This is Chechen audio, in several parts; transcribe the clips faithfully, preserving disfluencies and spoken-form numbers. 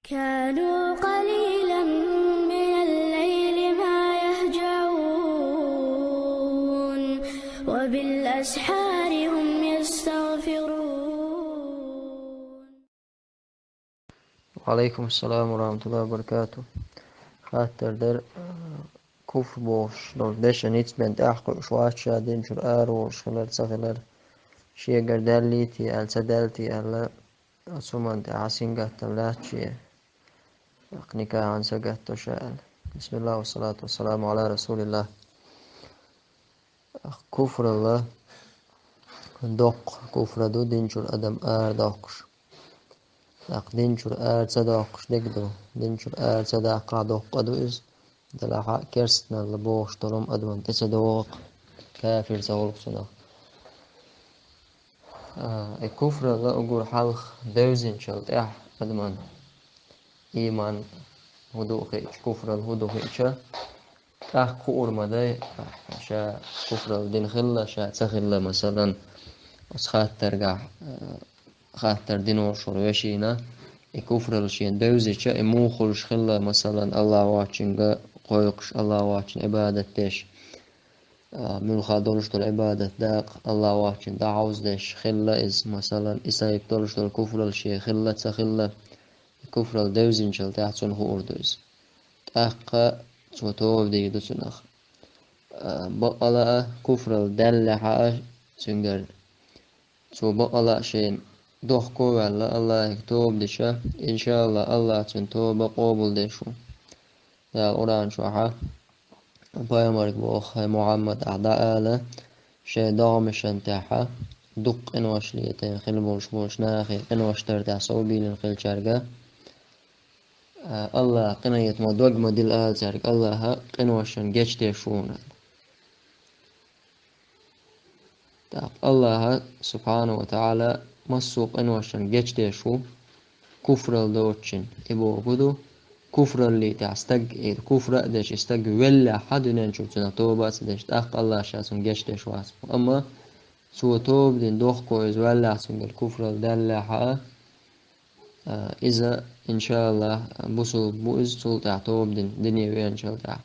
كانوا قليلا من الليل ما يهجعون، وبالأسحار هم يستغفرون. وعليكم السلام ورحمة الله وبركاته. Хаттар дар, куфр бохуш долу дешан ницбен тӀаьхьакхуьуш вац ша, дин чуьра ара волуш хилар, ца хилар, шегара даьллий те аьлла, ца даьллий те аьлла, оцу хӀуманна тӀехь сингаттам лаьтта шен, тӀаккха никахьан сагатдо ша аьлла. Бисмиллах, вассалату вассаламу Ӏала расулиллах. Куфралла доккха куфра ду, дин чуьра адам ара доккхуш. ТӀаккха дин чуьра ара ца доккхуш дерг ду. Дин чуьра ара ца даккхахь доккха ду иза. Делахь а керстаналла бохуш долу адаман тӀе ца догӀу-кх, кафир ца волу цунах. А, и куфралла уггар хьалха девзинчул тӀаьхьа адаман ийман хӀун ду хиъча, куфралла хӀун ду хиъча, тӀаккха хуур ма дай, ша куфралла дина хилла, ша ца хилла, масалан, оцу хаттаргахь, а, хаттар дина волуш волу вешина, и куфралла шена девзича, и муха хуьлуш хилла, масалан, Аллах воцчуьнга кхойкхуш, Аллах воцчунна Ӏибадат деш, а, муьлхха долуш долу Ӏибадат дакъа Аллах воцчунна дӀахьовзадеш хилла иза, масалан, и сайга долуш долу куфралла шен хилла, ца хилла, и куфралла девзинчул тӀаьхьа цунна хуур ду иза. ТӀаккха цо тоба дийр ду цунах. А, бакъала а, куфралла даьллехьа а цуьнгара, цо бакъала а шайна дохко а ваьлла, Аллахьига тоба дича, иншааллах, Аллах цуьнан тоба къобалдеш ву. Дала Къуръан чохьа пайхамарга боху: «ХӀай Мухьаммад, ахь дӀаала шайн догӀмашна тӀехьа, дукха къинош летийна хила болуш болчу нахе, къинош тӀара тӀехь совбийлина хиллачаьрга, а, Аллаха къинхетаме дог ма дила ала цаьрга, Аллаха къиношна гечдеш ву хьуна». ТӀаккха Аллаха, субхьанаху ва тагӀала, массо а къиношна гечдеш ву, куфралла доцучун, и бохург ду, куфраллин тӀехь стаг, и куфра а деш, и стаг веллехь а дуьнен чуьра цунах тоба а ца деш, тӀаккха Аллаха ша цунна гечдеш вац. Амма цо тоба дина дохко иза ваьллехь, цуьнгара куфралла даьллехьа а, а, иза, иншааллах, бусулба бу иза, цул тӀаьхьа тоба дина, дине веанчул тӀаьхьа.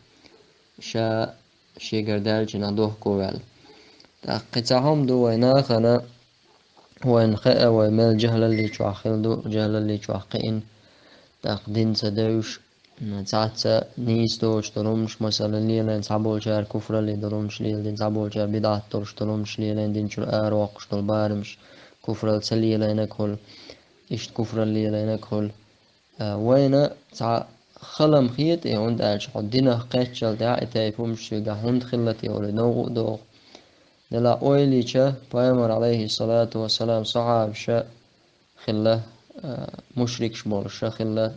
Ша шегара даьллачунах дохко ваьлла. ТӀаккха кхин цхьа хӀума ду вайн нахана, вайна хаьа, вай мел жахӀлалли чохь хилла ду, жахӀлалли чохь кхиъна, тӀаккха дин ца девзаш, цхьацца нийса доцуш долу хӀуманаш, масалан, лелийна цхьаболчара куфралле долу хӀуманаш леладина, цхьаболчара бидӀат долуш долу хӀуманаш лелийна, дин чуьра аравоккхуш долу барамаш, куфралла ца лелийнарг хуьлу, иштта куфралла лелийнарг хуьлу. А, вайна цхьа хала ма хета и, хӀунда аьлча хьо динах кхеччалла тӀехь и тайпа хӀуманаш цуьнгахь хӀунда хилла те олий новкъа а догӀу. Делахь ойла йича, пайхамар, Ӏалайхиссалату вассалам, сахьабаша хилла, а, мушрикаш болуша хилла,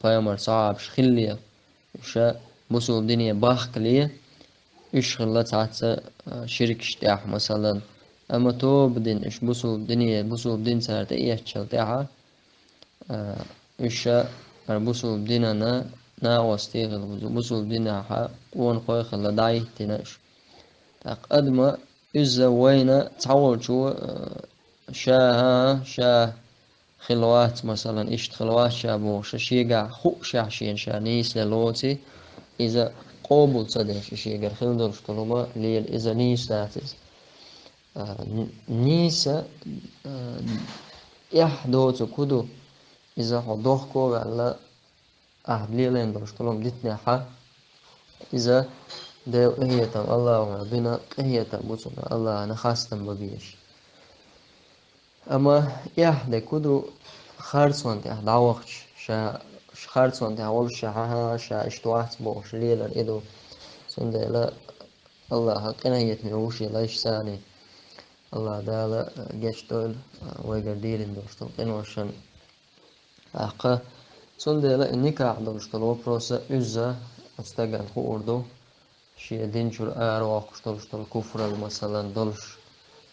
пайхамар сахьабаш хилле, уьш бусулба дине бахкале, уьш хилла цхьацца, а, ширкаш тӀехь, масалан. Амма тоба дина уьш бусулба дине, бусулба дин цара тӀеэцчалла тӀаьхьа, а, уьш хӀара бусулба динан накъостий хилла, бусулба динехьа къонахой хилла, дӀахӀиттина уьш. ТӀаккха адама иза вайна цхьаволчо, а, ша, хӀа, ша хилла вац, масалан, иштта хилла вац ша бохуш, шегахь хуушехь шена ша нийса лелоций, иза къобал ца деш, и шегара хилла долуш долу хӀума лела, иза нийса дац иза. А, н-, нийса, а, эхь доцург хӀун ду, иза хьо дохко а ваьлла, ахь лелийна долуш долу хӀума дитинехьа, иза Делан къинхетам, Аллахьа бина къинхетам бу цунна, Аллахьана хастам бан безаш. Амма эхь дерг хӀун ду, харцонна тӀехь дӀавахча, ша, ша харцонна тӀехь волуш ша, хӀа-хӀа, ша иштта вац бохуш лелар и ду. Цундела Аллахьа къинхетаме ву шен лайш царний. Аллахь Дала гечдойла вайгара дийрина долуш долу къиношна. ТӀаккха цундела и никахь долуш долу вопроса уьзза оцу стагана хуур ду, шен дин чуьра аравоккхуш долуш долу куфралла, масалан, долуш,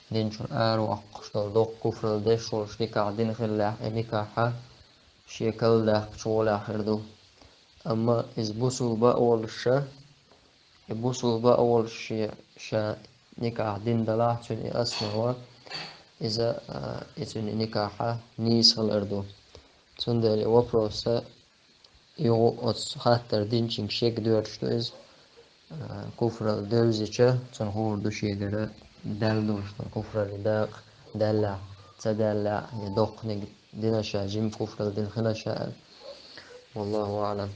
дин чуьра аравоккхуш долу доккха куфралла деш волуш никахь дина хиллехь, и никахь шен карладаьккхича гӀолехь хир ду. Амма иза бусулба а волуша, и бусулба а волуш шен, ша никахь дина далахь, цуьнан и основа, иза, а, и цуьнан и никахь нийса хилар ду. Цундела и вопроса юха оцу хаттар динчуьнга шега доьрзуш ду иза. Куфрал девзича, цунна хуур ду шегара, даьлла долуш ду куфраллин дакъа, даьллехь, ца даьллехь, я доккханиг дина ша, жима куфрал дина хила ша аьлла. Валлаху аӀлам.